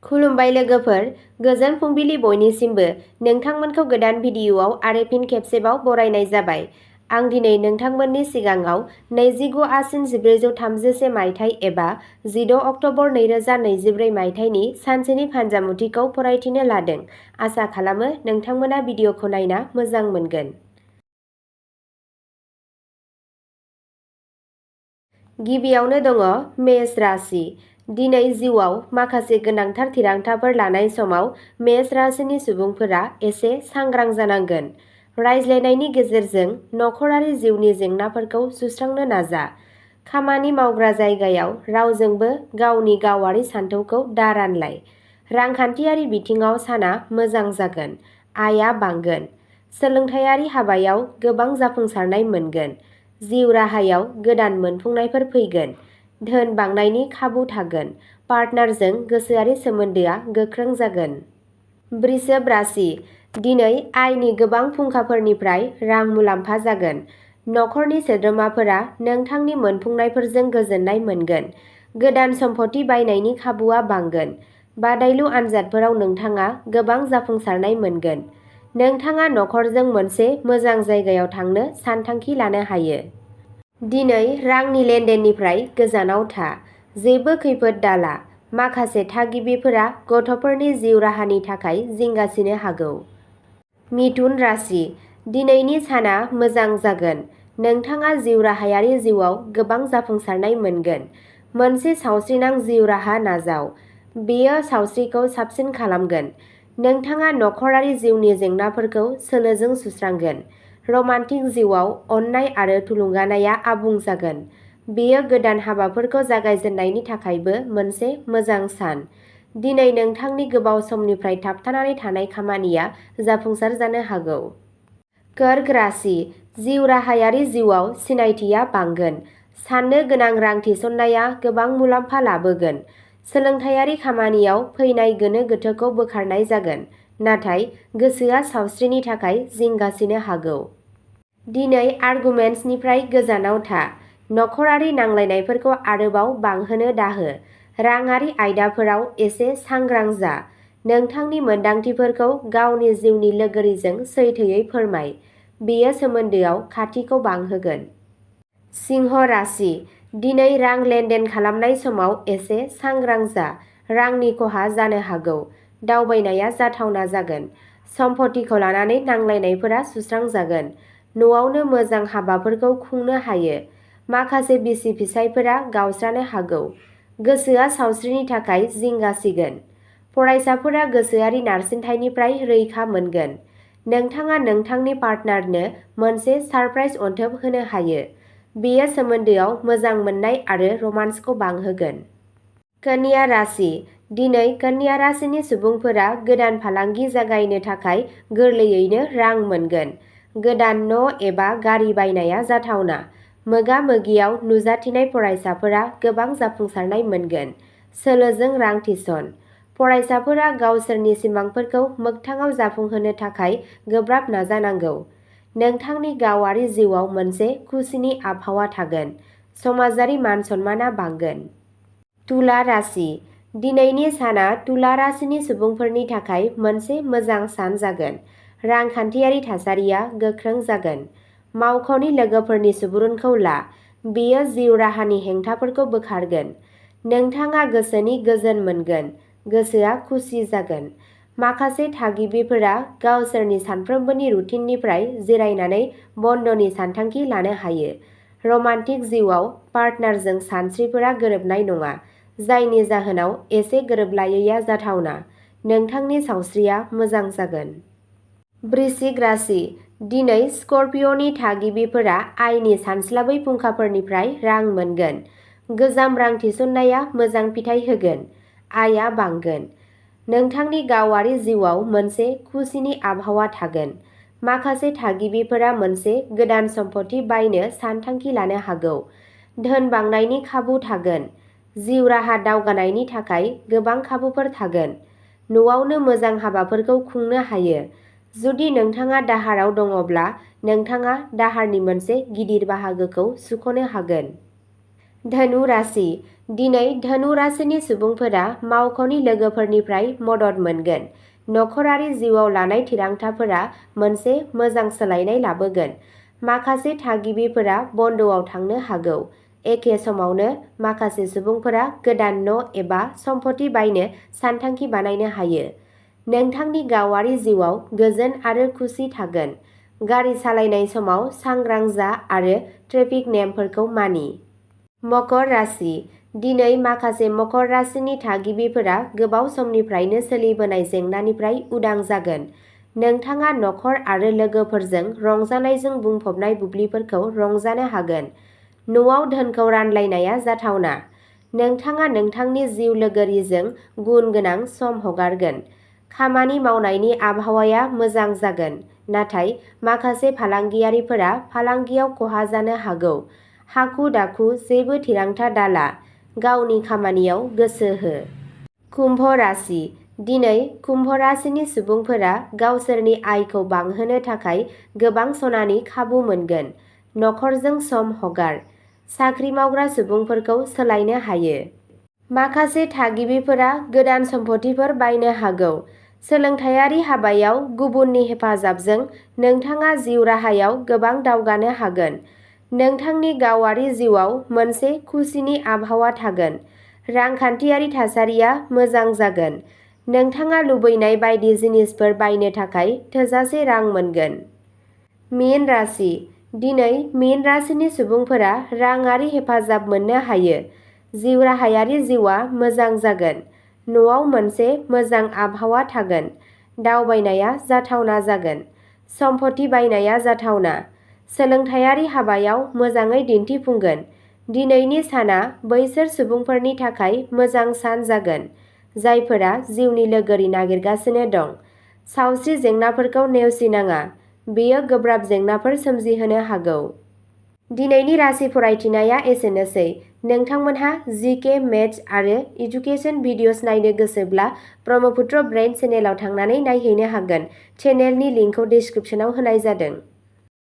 खुलुमबाय लोगोफोर, गोजोन फुंबिलि बयनिसिमबो। नोंथांमोनखौ गोदान भिडिअ'आव आरो फिन खेबसेबाव बरायनाय जाबाय। आं दिनै नोंथांमोननि सिगाङाव 29 आसिन 1431 मायथाइ एबा 16 अक्ट'बर 2024 मायथाइनि सानसेनि फान्जामुथिखौ फरायथिनो लादों। आसा खालामो नोंथांमोना भिडिअ'खौ नायना मोजां मोनगोन। गिबियावनो दङ मेष राशि। दिनै जिउआव माखासे गोनांथार थिरांथाफोर लानाय समाव मेष राशिनि सुबुंफोरा एसे सांग्रां जानांगोन। रायज्लायनायनि गेजेरजों नखरारि जिउनि जेंनाफोरखौ सुस्रांनो नाजा। खामानि मावग्रा जायगायाव रावजोंबो गावनि गावारि सानथौखौ दा रानलाय। रांखान्थियारि बिथिङाव साना मोजां जागोन। आयआ बांगोन। सोलोंथायारि हाबायाव गोबां जाफुंसारनाय मोनगोन। जिउ राहायाव गोदान मोनफुंनायफोर फैगोन। धोन बांनायनि खाबु थागोन। पार्टनारजों गोसोआरि सोमोन्दोआ गोख्रों जागोन। वृषभ राशि। दिनै आयनि गोबां फुंखाफोरनिफ्राय रां मुलाम्फा जागोन। नखरनि सोद्रोमाफोरा नोंथांनि मोनफुंनायफोरजों गोजोननाय मोनगोन। गोदान सम्पथि बायनायनि खाबुआ बांगोन। बादायलु आनजादफोराव नोंथाङा गोबां जाफुंसारनाय मोनगोन। नोंथाङा नखरजों मोनसे मोजां जायगायाव थांनो सानथांखि लानो हायो। दिनै रांनि लेनदेननिफ्राय गोजानाव था। जेबो खैफोद दाला। माखासे थागिबिफोरा गथ'फोरनि जिउ राहानि थाखाय जिंगासिनो हागौ। मिथुन राशि। दिनैनि साना मोजां जागोन। नोंथाङा जिउ राहायारि जिउआव गोबां जाफुंसारनाय मोनगोन। मोनसे सावस्रिनां जिउ राहा नाजाव। बेयो सावस्रिखौ साबसिन खालामगोन। नोंथाङा नखरारि जिउनि जेंनाफोरखौ सोलोजों सुस्रांगोन। रमान्टिक जिउआव अननाय आरो थुलुंगानायआ आबुं जागोन। बेयो गोदान हाबाफोरखौ जागायजेननायनि थाखायबो मोनसे मोजां सान। दिनै नोंथांनि गोबाव समनिफ्राय थाबथानानै थानाय खामानिया जाफुंसार जानो हागौ। कर्क राशि। जिउ राहायारि जिउआव सिनायथिया बांगोन। साननो गोनां रां थिसननाया गोबां मुलाम्फा लाबोगोन। सोलोंथायारि खामानियाव फैनाय गोनो गोथोखौ बोखारनाय जागोन। नाथाय गोसोआ सावस्रिनि थाखाय जिंगासिनो हागौ। दिनै आर्गुमेन्ट्सनिफ्राय गोजानाव था। नखरारि नांलायनायफोरखौ आरोबाव बांहोनो दाहो। राङारि आयदाफोराव एसे सांग्रां जा। नोंथांनि मोनदांथिफोरखौ गावनि जिउनि लोगोरिजों सैथोयै फोरमाय। बेयो सोमोन्दोआव खाथिखौ बांहोगोन। सिंह राशि। दिनै रां लेनदेन खालामनाय समाव एसे सांग्रां जा। रांनि खहा जानो हागौ। दावबायनाया जाथावना जागोन। सम्पथिखौ लानानै नांलायनायफोरा सुस्रांजागोन। न'आवनो मोजां हाबाफोरखौ खुंनो हायो। माखासे बिसि फिसायफोरा गावस्रानो हागौ। गोसोआ सावस्रिनि थाखाय जिंगासिगोन। फरायसाफोरा गोसोआरि नारसिनथायनिफ्राय रैखा मोनगोन। नोंथाङा नोंथांनि पार्टनारनो मोनसे सारप्राइज अनथोब होनो हायो। बेयो सोमोन्दोआव मोजां मोननाय आरो रमान्सखौ बांहोगोन। कन्या राशि। दिनै कन्या राशिनि सुबुंफोरा गोदान फालांगि जागायनो थाखाय गोरलैयैनो रां मोनगोन। गोदान न' एबा गारि बायनाया जाथावना। मोगा-मोगियाव नुजाथिनाय फरायसाफोरा गोबां जाफुंसारनाय मोनगोन। सोलोजों रां थिसन। फरायसाफोरा गावसोरनि सिमांफोरखौ मोगथाङाव जाफुंहोनो थाखाय गोब्राब नाजानांगौ। नोंथांनि गावारि जिउआव मोनसे खुसिनि आबहावा थागोन। समाजारि मान-सन्मानआ बांगोन। तुला राशि। दिनैनि साना तुला राशिनि सुबुंफोरनि थाखाय मोनसे मोजां सान जागोन। रांखान्थियारि थासारिया गोख्रों जागोन। मावख'नि लोगोफोरनि सुबुरुनखौ ला। बेयो जिउ राहानि हेंथाफोरखौ बोखारगोन। नोंथाङा गोसोनि गोजोन मोनगोन। गोसोआ खुसि जागोन। माखासे थागिबिफोरा गावसोरनि सानफ्रोमबोनि रुटिननिफ्राय जिरायनानै बन्दनि सानथांखि लानो हायो। रमान्टिक जिउआव पार्टनारजों सानस्रिफोरा गोरोबनाय नङा, जायनि जाहोनाव एसे गोरोबलायैया जाथावना। नोंथांनि सावस्रिया मोजां जागोन। वृश्चिक राशि। दिनै स्कर्पिय'नि थागिबिफोरा आयनि सानस्लाबै फुंखाफोरनिफ्राय रां मोनगोन। गोजाम रां थिसननाया मोजां फिथाय होगोन। आयआ बांगोन। नोंथांनि गावारि जिउआव मोनसे खुसिनि आबहावा थागोन। माखासे थागिबिफोरा मोनसे गोदान सम्पथि बायनो सानथांखि लानो हागौ। धोन बांनायनि खाबु थागोन। जिउ राहा दावगानायनि थाखाय गोबां खाबुफोर थागोन। न'आवनो मोजां हाबाफोरखौ खुंनो हायो। जुदि नोंथाङा दाहाराव दङब्ला नोंथाङा दाहारनि मोनसे गिदिर बाहागोखौ सुख'नो हागोन। धनु राशि दिनै धनु राशिनि सुबुंफोरा मावख'नि लोगोफोरनिफ्राय मदद मोनगोन। नखरारि जिउआव लानाय थिरांथाफोरा मोनसे मोजां सोलायनाय लाबोगोन। माखासे थागिबिफोरा बन्द'आव थांनो हागौ। एखे समावनो माखासे सुबुंफोरा गोदान न' एबा सम्पथि बायनो सानथांखि बानायनो हायो। नोंथांनि गावारि जिउआव गोजोन आरो खुसि थागोन। गारि सालायनाय समाव सांग्रां जा आरो ट्रेफिक नेमफोरखौ मानि। मकर राशि दिनै माखासे मकर राशिनि थागिबिफोरा गोबाव समनिफ्रायनो सोलिबोनाय जेंनानिफ्राय उदां जागोन। नोंथाङा नखर आरो लोगोफोरजों रंजानायजों बुंफबनाय बुब्लिफोरखौ रंजानो हागोन। न'आव धोनखौ रानलायनाया जाथावना। नोंथाङा नोंथांनि जिउ लोगोरिजों गुन गोनां सम हगारगोन। खामानि मावनायनि आबहावाया मोजां जागोन, नाथाय माखासे फालांगियारिफोरा फालांगियाव खहा जानो हागौ। हाखु-दाखु जेबो थिरांथा दाला। गावनि खामानियाव गोसो हो। कुम्भ राशि दिनै कुम्भ राशिनि सुबुंफोरा गावसोरनि आयखौ बांहोनो थाखाय गोबां सनानि खाबु मोनगोन। नखरजों सम हगार। साख्रि मावग्रा सुबुंफोरखौ सोलायनो हायो। माखासे थागिबिफोरा गोदान सम्पथिफोर बायनो हागौ। सोलोंथायारि हाबायाव गुबुननि हेफाजाबजों नोंथाङा जिउ राहायाव गोबां दावगानो हागोन। नोंथांनि गावारि जिउआव मोनसे खुसिनि आबहावा थागोन। रांखान्थियारि थासारिया मोजां जागोन। नोंथाङा लुबैनाय बायदि जिनिसफोर बायनो थाखाय थोजासे रां मोनगोन। मीन राशि दिनै मीन राशिनि सुबुंफोरा राङारि हेफाजाब मोननो हायो। जिउ राहायारि जिउआ मोजां जागोन। न'आव मोनसे मोजां आबहावा थागोन। दावबायनाया जाथावना जागोन। सम्पथि बायनाया जाथावना। सोलोंथायारि हाबायाव मोजाङै दिन्थिफुंगोन। दिनैनि साना बैसोर सुबुंफोरनि थाखाय मोजां सान जागोन, जायफोरा जिउनि लोगोरि नागिरगासिनो दं। सावस्रि जेंनाफोरखौ नेवसिनाङा। बेयो गोब्राब जेंनाफोर सोमजिहोनो हागौ। दिनैनि राशि फरायथिनाया एसेनोसै। नोंथांमोनहा जिके, मेथ्स आरो एडुकेसन भिडिअ'स नायनो गोसोब्ला ब्रह्मपुत्र ब्रेइन चेनेलाव थांनानै नायहैनो हागोन। चेनेलनि लिंकखौ डिस्क्रिप्शनाव होनाय जादों।